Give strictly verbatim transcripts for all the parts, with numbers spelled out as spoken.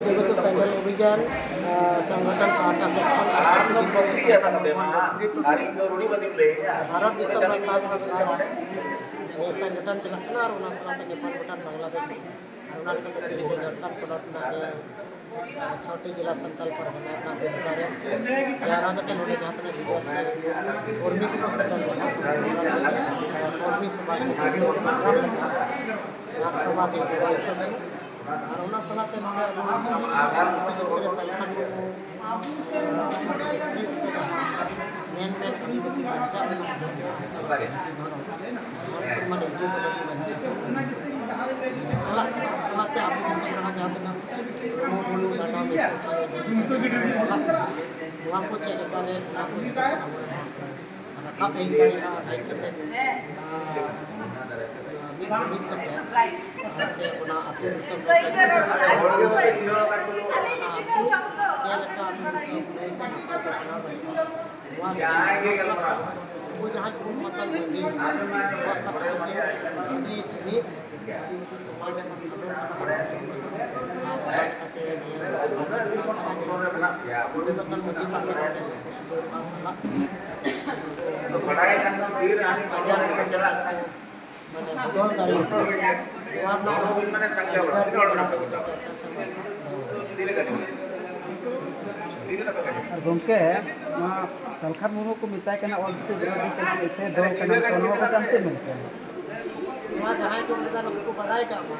ᱫᱤᱵᱚᱥ ᱥᱮᱸᱜᱮᱞ ᱚᱵᱷᱤᱡᱟᱱ, ᱟ, ᱥᱚᱝᱜᱚᱴᱷᱚᱱ ᱯᱟᱦᱴᱟ ᱥᱮᱫ ᱠᱷᱚᱱ ᱟᱨ ᱥᱤᱫᱤ ᱵᱟᱵᱟ ᱥᱟᱱᱛᱟᱲ ᱥᱚᱢᱟᱡᱽ ᱱᱮᱛᱨᱤᱛᱵ ᱛᱮ ᱵᱷᱟᱨᱚᱛ ᱫᱤᱥᱚᱢ ᱨᱮ ᱥᱟᱛ ᱟᱴ ᱨᱟᱡᱽ ᱱᱤᱭᱟᱹ ᱥᱚᱝᱜᱚᱴᱷᱚᱱ ᱪᱟᱞᱟᱜ ᱠᱟᱱᱟ ᱟᱨ ᱚᱱᱟ ᱥᱟᱞᱟᱜ ᱛᱮ ᱱᱮᱯᱟᱞ, ᱵᱷᱩᱴᱟᱱ, ᱵᱟᱝᱞᱟᱫᱮᱥ ᱟᱨ ᱚᱱᱟ ᱞᱮᱠᱟᱛᱮ ᱛᱮᱦᱮᱧ ᱫᱚ ᱡᱷᱟᱲᱠᱷᱚᱸᱰ ᱯᱚᱱᱚᱛ ᱨᱮᱱᱟᱜ ᱱᱤᱭᱟᱹ, ᱟ, ᱪᱷᱚᱴᱤ ᱡᱮᱞᱟ ᱥᱟᱱᱛᱟᱲ ᱯᱟᱨᱜᱟᱱᱟ ᱨᱮᱱᱟᱜ ᱫᱩᱢᱠᱟ ᱨᱮ ᱡᱟᱣᱨᱟ ᱠᱟᱛᱮ ᱱᱚᱰᱮ ᱡᱟᱦᱟᱸ ᱛᱤᱱᱟᱹᱜ leaders ᱠᱚᱨᱢᱤ ᱠᱚᱠᱚ ᱥᱮᱴᱮᱨ ᱞᱮᱱᱟ, ᱠᱚᱨᱢᱤ ᱥᱚᱵᱷᱟ ᱥᱮ ᱯᱨᱳᱜᱨᱟᱢ ᱞᱮᱠᱟ ᱱᱟᱜ ᱥᱚᱵᱷᱟ ᱛᱮ ᱜᱚᱲᱚ ᱥᱚᱫᱚᱨ ᱟᱨ ᱚᱱᱟ ᱥᱟᱞᱟᱜ ᱛᱮ ᱱᱚᱰᱮ ᱟᱵᱚ ᱯᱟᱹᱨᱥᱤ ᱡᱤᱛᱠᱟᱹᱨ ᱨᱮ ᱥᱟᱞᱠᱷᱟᱱ ᱢᱩᱨᱢᱩ ᱢᱮᱱ ᱢᱮᱱ ᱟᱹᱫᱤᱵᱟᱹᱥᱤ ᱵᱟᱧᱪᱟᱣ ᱨᱮᱱᱟᱜ ᱡᱟᱦᱟᱸ ᱟᱥᱟ ᱫᱷᱚᱨᱚᱢ ᱥᱚᱱᱢᱟᱱ ᱤᱡᱽᱡᱚᱛ ᱞᱟᱹᱜᱤᱫ ᱵᱟᱧᱪᱟᱣ ᱪᱟᱞᱟᱜ ᱠᱟᱱᱟ᱾ ᱥᱟᱞᱟᱜ ᱛᱮ ᱟᱹᱛᱩ ᱫᱤᱥᱚᱢ ᱨᱮᱦᱚᱸ ᱡᱟᱦᱟᱸ ᱛᱤᱱᱟᱹᱜ ᱢᱩᱞᱩᱠ ᱰᱟᱸᱰᱟ ᱢᱮᱥᱟ ᱥᱟᱶ ᱪᱟᱞᱟᱜ ᱠᱟᱱᱟ, ᱱᱚᱣᱟ ᱠᱚ ᱪᱮᱫ ᱞᱮᱠᱟ ᱨᱮ ᱚᱱᱟ ᱠᱚ ᱤᱫᱤ ᱠᱟᱛᱮ ᱟᱵᱚ ᱨᱮᱱ ᱦᱚᱲ ᱠᱚ ᱨᱟᱠᱟᱵ ᱦᱮᱡ ᱫᱟᱲᱮᱭᱟᱜᱼᱟ, ᱦᱮᱡ ᱠᱟᱛᱮ, ᱟᱨ, ᱢᱤᱫ ᱡᱩᱢᱤᱫ ᱠᱟᱛᱮ, ᱟᱨ ᱥᱮ ᱚᱱᱟ ᱟᱹᱛᱩ ᱫᱤᱥᱚᱢ ᱨᱮ ᱪᱮᱫ ᱞᱮᱠᱟ ᱦᱚᱲ ᱠᱚ ᱪᱮᱫ ᱞᱮᱠᱟ ᱟᱹᱛᱩ ᱫᱤᱥᱚᱢ ᱱᱟᱹᱭᱛᱮ ᱱᱟᱯᱟᱭ ᱛᱮ ᱪᱟᱞᱟᱣ ᱫᱟᱲᱮᱭᱟᱜᱼᱟ, ᱱᱚᱣᱟ ᱞᱟᱹᱜᱤᱫ ᱟᱵᱚ ᱡᱟᱦᱟᱸᱭ ᱠᱚ ᱢᱟᱛᱟᱞ ᱢᱟᱹᱡᱷᱤ ᱵᱮᱵᱚᱥᱛᱷᱟ ᱠᱟᱛᱮ ᱟᱹᱰᱤ ᱡᱤᱱᱤᱥ ᱟᱹᱫᱤᱵᱟᱹᱥᱤ ᱥᱚᱢᱟᱡᱽ ᱠᱷᱚᱱ ᱠᱷᱟᱫᱚᱜ ᱠᱟᱱᱟ ᱟᱨ ᱥᱚᱢᱟᱡᱽ ᱠᱟᱛᱮ ᱱᱤᱭᱟᱹ ᱯᱚᱨᱤᱵᱚᱨᱛᱚᱱ ᱢᱟᱹᱡᱷᱤ ᱯᱟᱨᱜᱟᱱᱟ ᱴᱷᱮᱱ ᱠᱚ ᱥᱩᱫᱷᱟᱹᱨ ᱢᱟ ᱥᱟᱞᱟᱜ ᱵᱟᱰᱟᱭ ᱠᱷᱟᱱ ᱫᱚ ᱵᱤᱨ ᱦᱟᱹᱱᱤ ᱟᱡᱟᱨ ᱠᱚ ᱪᱟᱞᱟᱜ ᱠᱟᱱᱟ᱾ ᱢᱟᱱᱮ ᱵᱚᱫᱚᱞ ᱫᱟᱲᱮᱭᱟᱜᱼᱟ᱾ ᱱᱚᱣᱟ ᱨᱮᱱᱟᱜ ᱟᱨᱦᱚᱸ ᱵᱤᱱ ᱢᱟᱱᱮ ᱥᱟᱸᱜᱮ ᱦᱚᱲ ᱛᱤᱱᱟᱹᱜ ᱦᱚᱲ ᱠᱚ ᱪᱟᱞᱟᱜ ᱠᱟᱱᱟ? ᱪᱚᱨᱪᱟ ᱥᱮ ᱵᱟᱝ? ᱟᱨ ᱜᱚᱢᱠᱮ, ᱱᱚᱣᱟ ᱥᱟᱞᱠᱷᱟᱱ ᱢᱩᱨᱢᱩ ᱠᱚ ᱢᱮᱛᱟᱭ ᱠᱟᱱᱟ ᱚᱞᱪᱤᱠᱤ ᱵᱤᱨᱳᱫᱷᱤ ᱠᱟᱱᱟᱢ ᱥᱮ ᱫᱚᱞ ᱠᱟᱱᱟᱢ, ᱛᱚ ᱱᱚᱣᱟ ᱠᱟᱛᱷᱟ ᱟᱢ ᱪᱮᱫ ᱮᱢ ᱢᱮᱱ ᱠᱮᱭᱟ? ᱱᱚᱣᱟ ᱡᱟᱦᱟᱸᱭ ᱠᱚ ᱢᱮᱛᱟ ᱱᱩᱠᱩ ᱠᱚ ᱵᱟᱰᱟᱭ ᱠᱟᱜ ᱢᱟ,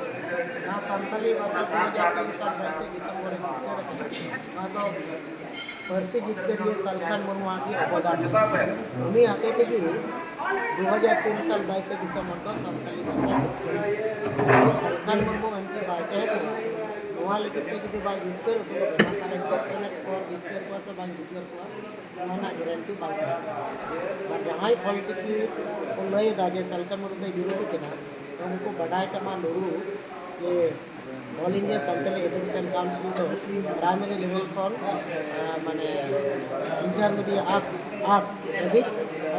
ᱱᱚᱣᱟ ᱥᱟᱱᱛᱟᱞᱤ ᱵᱷᱟᱥᱟ ᱫᱩ ᱦᱟᱡᱟᱨ ᱛᱤᱱ ᱥᱟᱞ ᱵᱟᱭᱤᱥᱮ ᱰᱤᱥᱮᱢᱵᱚᱨ ᱨᱮ ᱡᱤᱛᱠᱟᱹᱨ ᱟᱠᱟᱱᱟ᱾ ᱱᱚᱣᱟ ᱫᱚ ᱯᱟᱹᱨᱥᱤ ᱡᱤᱛᱠᱟᱹᱨᱤᱭᱟᱹ ᱥᱟᱞᱠᱷᱟᱱ ᱢᱩᱨᱢᱩᱣᱟᱜ ᱜᱮ ᱚᱵᱚᱫᱟᱱ ᱢᱮᱱᱟᱜᱼᱟ᱾ ᱩᱱᱤ ᱦᱚᱛᱮ ᱛᱮᱜᱮ ᱫᱩ ᱦᱟᱡᱟᱨ ᱛᱤᱱ ᱥᱟᱞ ᱵᱟᱭᱤᱥᱮ ᱰᱤᱥᱮᱢᱵᱚᱨ ᱫᱚ ᱥᱟᱱᱛᱟᱞᱤ ᱵᱷᱟᱥᱟ ᱡᱤᱛᱠᱟᱹᱨ᱾ ᱡᱩᱫᱤ ᱥᱟᱞᱠᱷᱟᱱ ᱢᱩᱨᱢᱩ ᱮᱢ ᱠᱤ ᱵᱟᱭ ᱛᱟᱦᱮᱸ ᱠᱚᱜᱼᱟ, ᱱᱚᱣᱟ ᱞᱟᱹᱜᱤᱫ ᱛᱮ ᱡᱩᱫᱤ ᱵᱟᱭ ᱡᱤᱛᱠᱟᱹᱨ ᱦᱚᱴᱚ ᱠᱟᱜ ᱠᱷᱟᱱ, ᱮᱱᱠᱷᱟᱱ ᱥᱮᱱᱮᱫ ᱠᱚ ᱡᱤᱛᱠᱟᱹᱨ ᱠᱚᱣᱟ ᱥᱮ ᱵᱟᱝ ᱡᱤᱛᱠᱟᱹᱨ ᱠᱚᱣᱟ, ᱱᱚᱣᱟ ᱨᱮᱱᱟᱜ ᱜᱮᱨᱮᱱᱴᱤ ᱵᱟᱝ ᱛᱟᱦᱮᱸ ᱠᱟᱱᱟ᱾ ᱟᱨ ᱡᱟᱦᱟᱸᱭ ᱚᱞᱪᱤᱠᱤ ᱠᱚ ᱞᱟᱹᱭ ᱮᱫᱟ ᱡᱮ ᱥᱟᱞᱠᱷᱟᱱ ᱢᱩᱨᱢᱩ ᱫᱚᱭ ᱵᱤᱨᱳᱫᱷᱤ ᱠᱟᱱᱟ, ᱛᱚ ᱩᱱᱠᱩ ᱵᱟᱰᱟᱭ ᱠᱟᱜ ᱢᱟ ᱞᱩᱲᱩ ᱡᱮ All India Santali Education Council ᱫᱚ ᱯᱨᱟᱭᱢᱟᱨᱤ ᱞᱮᱵᱮᱞ ᱠᱷᱚᱱ, ᱟ, ᱢᱟᱱᱮ ᱤᱱᱴᱟᱨᱢᱤᱰᱤᱭᱮᱴ ᱟᱨᱴᱥ ᱫᱷᱟᱹᱵᱤᱡ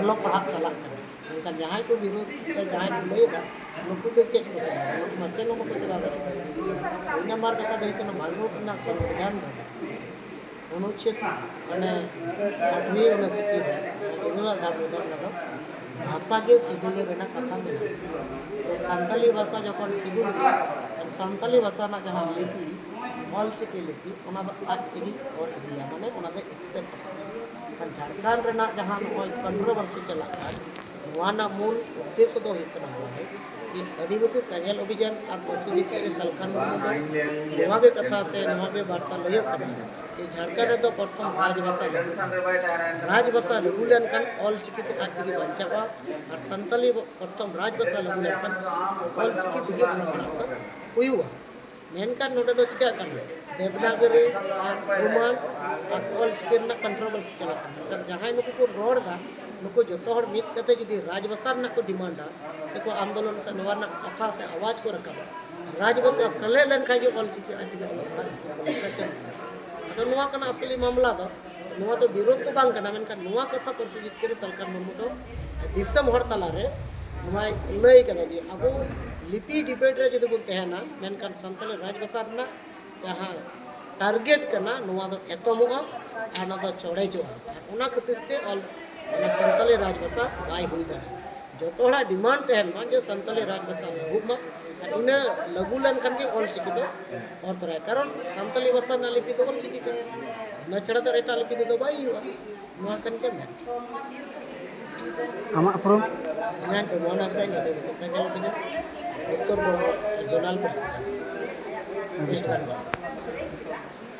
ᱚᱞᱚᱜ ᱯᱟᱲᱦᱟᱜ ᱪᱟᱞᱟᱜ ᱠᱟᱱᱟ᱾ ᱢᱮᱱᱠᱷᱟᱱ ᱡᱟᱦᱟᱸᱭ ᱠᱚ ᱵᱤᱨᱳᱫᱷ ᱥᱮ ᱡᱟᱦᱟᱸᱭ ᱠᱚ ᱞᱟᱹᱭᱮᱫᱟ, ᱱᱩᱠᱩ ᱫᱚ ᱪᱮᱫ ᱠᱚ ᱪᱟᱞᱟᱣ ᱫᱟᱲᱮᱭᱟᱜᱼᱟ? ᱱᱩᱠᱩ ᱢᱟ ᱪᱮᱫ ᱦᱚᱸ ᱵᱟᱠᱚ ᱪᱟᱞᱟᱣ ᱫᱟᱲᱮᱭᱟᱜᱼᱟ᱾ ᱫᱩᱭ ᱱᱟᱢᱵᱟᱨ ᱠᱟᱛᱷᱟ ᱫᱚ ᱦᱩᱭᱩᱜ ᱠᱟᱱᱟ, ᱵᱷᱟᱨᱚᱛ ᱨᱮᱱᱟᱜ ᱥᱚᱝᱵᱤᱫᱷᱟᱱ ᱨᱮ ᱚᱱᱩᱪᱷᱮᱫ, ᱢᱟᱱᱮ, ᱟᱴᱷᱣᱤ ᱚᱱᱩᱥᱩᱪᱤ ᱨᱮ ᱤᱨᱟᱹᱞᱟᱜ ᱫᱟᱵ ᱨᱮᱫᱚ ᱚᱱᱟ ᱫᱚ ᱵᱷᱟᱥᱟ ᱜᱮ ᱥᱤᱰᱩᱞ ᱨᱮᱱᱟᱜ ᱠᱟᱛᱷᱟ ᱢᱮᱱᱟᱜᱼᱟ᱾ ᱛᱚ ᱥᱟᱱᱛᱟᱞᱤ ᱵᱷᱟᱥᱟ ᱡᱚᱠᱷᱚᱱ ᱥᱤᱰᱩᱞ ᱜᱮᱭᱟ, ᱥᱟᱱᱛᱟᱞᱤ ᱵᱷᱟᱥᱟ ᱨᱮᱱᱟᱜ ᱡᱟᱦᱟᱸ ᱞᱤᱯᱤ, ᱚᱞ ᱪᱤᱠᱤ ᱞᱤᱯᱤ, ᱚᱱᱟ ᱫᱚ ᱟᱡ ᱛᱮᱜᱮ ᱚᱞ ᱤᱫᱤᱭᱟ, ᱢᱟᱱᱮ ᱚᱱᱟ ᱫᱚ ᱮᱠᱥᱮᱯᱴ᱾ ᱮᱱᱠᱷᱟᱱ ᱡᱷᱟᱲᱠᱷᱚᱸᱰ ᱨᱮᱱᱟᱜ ᱡᱟᱦᱟᱸ ᱱᱚᱜᱼᱚᱭ ᱠᱚᱱᱴᱨᱳᱵᱷᱟᱨᱥᱤ ᱪᱟᱞᱟᱜ ᱠᱟᱱ, ᱱᱚᱣᱟ ᱨᱮᱱᱟᱜ ᱢᱩᱞ ᱩᱫᱽᱫᱮᱥᱥᱚ ᱫᱚ ᱦᱩᱭᱩᱜ ᱠᱟᱱᱟ ᱱᱚᱣᱟ ᱜᱮ, ᱡᱮ ᱟᱹᱫᱤᱵᱟᱹᱥᱤ ᱥᱮᱸᱜᱮᱞ ᱚᱵᱷᱤᱡᱟᱱ ᱟᱨ ᱯᱟᱹᱨᱥᱤ ᱡᱤᱛᱠᱟᱹᱨ ᱨᱮ ᱥᱟᱞᱠᱷᱟᱱ ᱢᱩᱨᱢᱩ ᱫᱚ ᱱᱚᱣᱟ ᱜᱮ ᱠᱟᱛᱷᱟ ᱥᱮ ᱱᱚᱣᱟ ᱜᱮ ᱵᱟᱨᱛᱟ ᱞᱟᱹᱭᱚᱜ ᱠᱟᱱᱟ ᱡᱮ ᱡᱷᱟᱲᱠᱷᱚᱸᱰ ᱨᱮᱫᱚ ᱯᱨᱚᱛᱷᱚᱢ ᱨᱟᱡᱽᱵᱷᱟᱥᱟ ᱞᱟᱹᱜᱩ, ᱨᱟᱡᱽᱵᱷᱟᱥᱟ ᱞᱟᱹᱜᱩ ᱞᱮᱱᱠᱷᱟᱱ ᱚᱞ ᱪᱤᱠᱤ ᱫᱚ ᱟᱡ ᱛᱮᱜᱮ ᱵᱟᱧᱪᱟᱜᱼᱟ ᱟᱨ ᱥᱟᱱᱛᱟᱞᱤ ᱯᱨᱚᱛᱷᱚᱢ ᱨᱟᱡᱽᱵᱷᱟᱥᱟ ᱞᱟᱹᱜᱩ ᱞᱮᱱᱠᱷᱟᱱ ᱚᱞ ᱪᱤᱠᱤ ᱛᱮᱜᱮ ᱚᱞᱚᱜ ᱯᱟᱲᱦᱟᱜ ᱫᱚ ᱦᱩᱭᱩᱜᱼᱟ᱾ ᱢᱮᱱᱠᱷᱟᱱ ᱱᱚᱰᱮ ᱫᱚ ᱪᱤᱠᱟᱹᱜ ᱠᱟᱱᱟ, ᱫᱮᱵᱽᱱᱟᱜᱚᱨᱤ ᱟᱨ ᱨᱳᱢᱟᱱ ᱟᱨ ᱚᱞ ᱪᱤᱠᱤ ᱨᱮᱱᱟᱜ ᱠᱚᱱᱴᱨᱳᱵᱷᱟᱨᱥᱤ ᱪᱟᱞᱟᱜ ᱠᱟᱱᱟ᱾ ᱢᱮᱱᱠᱷᱟᱱ ᱡᱟᱦᱟᱸᱭ ᱱᱩᱠᱩ ᱠᱚ ᱨᱚᱲ ᱮᱫᱟ, ᱱᱩᱠᱩ ᱡᱚᱛᱚ ᱦᱚᱲ ᱢᱤᱫ ᱠᱟᱛᱮ ᱡᱩᱫᱤ ᱨᱟᱡᱽᱵᱷᱟᱥᱟ ᱨᱮᱱᱟᱜ ᱠᱚ ᱰᱤᱢᱟᱱᱰᱟ ᱥᱮ ᱠᱚ ᱟᱱᱫᱳᱞᱚᱱ ᱥᱮ ᱱᱚᱣᱟ ᱨᱮᱱᱟᱜ ᱠᱟᱛᱷᱟ ᱥᱮ ᱟᱣᱟᱡᱽ ᱠᱚ ᱨᱟᱠᱟᱵᱟ, ᱨᱟᱡᱽᱵᱷᱟᱥᱟ ᱥᱮᱞᱮᱫ ᱞᱮᱱᱠᱷᱟᱱ ᱜᱮ ᱚᱞ ᱪᱤᱠᱤ ᱟᱡ ᱛᱮᱜᱮ ᱚᱞᱚᱜ ᱯᱟᱲᱦᱟᱜ ᱥᱠᱩᱞ ᱠᱚᱞᱮᱡᱽ ᱨᱮ ᱪᱟᱹᱞᱩᱜᱼᱟ᱾ ᱟᱫᱚ ᱱᱚᱣᱟ ᱠᱟᱱᱟ ᱟᱥᱚᱞᱤ ᱢᱟᱢᱞᱟ ᱫᱚ᱾ ᱱᱚᱣᱟ ᱫᱚ ᱵᱤᱨᱳᱫᱷ ᱫᱚ ᱵᱟᱝ ᱠᱟᱱᱟ, ᱢᱮᱱᱠᱷᱟᱱ ᱱᱚᱣᱟ ᱠᱟᱛᱷᱟ ᱯᱟᱹᱨᱥᱤ ᱡᱤᱛᱠᱟᱹᱨᱤ ᱥᱟᱞᱠᱷᱟᱱ ᱢᱩᱨᱢᱩ ᱫᱚ ᱫᱤᱥᱚᱢ ᱦᱚᱲ ᱛᱟᱞᱟᱨᱮ ᱱᱚᱣᱟᱭ ᱞᱟᱹᱭ ᱠᱟᱫᱟ ᱡᱮ ᱟᱵᱚ ᱞᱤᱯᱤ ᱰᱤᱵᱮᱴ ᱨᱮ ᱡᱩᱫᱤ ᱵᱚᱱ ᱛᱟᱦᱮᱱᱟ, ᱢᱮᱱᱠᱷᱟᱱ ᱥᱟᱱᱛᱟᱲᱤ ᱨᱟᱡᱽᱵᱷᱟᱥᱟ ᱨᱮᱱᱟᱜ ᱡᱟᱦᱟᱸ ᱴᱟᱨᱜᱮᱴ ᱠᱟᱱᱟ, ᱱᱚᱣᱟ ᱫᱚ ᱮᱛᱚᱢᱚᱜᱼᱟ ᱟᱨ ᱚᱱᱟ ᱫᱚ ᱪᱚᱲᱮᱡᱚᱜᱼᱟ᱾ ᱟᱨ ᱚᱱᱟ ᱠᱷᱟᱹᱛᱤᱨ ᱛᱮ ᱚᱞ, ᱚᱱᱟ ᱥᱟᱱᱛᱟᱲᱤ ᱨᱟᱡᱽᱵᱷᱟᱥᱟ ᱵᱟᱭ ᱦᱩᱭ ᱫᱟᱲᱮᱭᱟᱜᱼᱟ᱾ ᱡᱚᱛᱚ ᱦᱚᱲᱟᱜ ᱰᱤᱢᱟᱱᱰ ᱛᱟᱦᱮᱱ ᱢᱟ ᱡᱮ ᱥᱟᱱᱛᱟᱲᱤ ᱨᱟᱡᱽᱵᱷᱟᱥᱟ ᱞᱟᱹᱜᱩᱜ ᱢᱟ, ᱟᱨ ᱤᱱᱟᱹ ᱞᱟᱹᱜᱩ ᱞᱮᱱᱠᱷᱟᱱ ᱜᱮ ᱚᱞ ᱪᱤᱠᱤ ᱫᱚ ᱚᱨ ᱛᱚᱨᱟᱭᱟ, ᱠᱟᱨᱚᱱ ᱥᱟᱱᱛᱟᱲᱤ ᱵᱷᱟᱥᱟ ᱨᱮᱱᱟᱜ ᱞᱤᱯᱤ ᱫᱚ ᱚᱞ ᱪᱤᱠᱤ ᱠᱟᱱᱟ, ᱤᱱᱟᱹ ᱪᱷᱟᱲᱟ ᱫᱚ ᱮᱴᱟᱜ ᱞᱤᱯᱤ ᱛᱮᱫᱚ ᱵᱟᱭ ᱦᱩᱭᱩᱜᱼᱟ᱾ ᱱᱚᱣᱟ ᱠᱟᱱ ᱜᱮᱭᱟ ᱢᱮᱱ᱾ ᱟᱢᱟᱜ ᱩᱯᱨᱩᱢ? ᱤᱧᱟᱹᱜ ᱧᱩᱛᱩᱢ ᱢᱳᱦᱚᱱ ᱦᱟᱸᱥᱫᱟ, ᱤᱧ ᱟᱹᱫᱤᱵᱟᱹᱥᱤ ᱥᱮᱸᱜᱮᱞ ᱚᱵᱷᱤᱡᱟᱱ ᱩᱛᱛᱚᱨ ᱵᱚᱝᱜᱚ ᱡᱳᱱᱟᱞ ᱯᱨᱮᱥᱤᱰᱮᱱᱴ, ᱟᱹᱰᱤ ᱳᱭᱮᱥᱴ ᱥᱟᱨᱦᱟᱣ᱾ ᱵᱮᱝᱜᱚᱞ᱾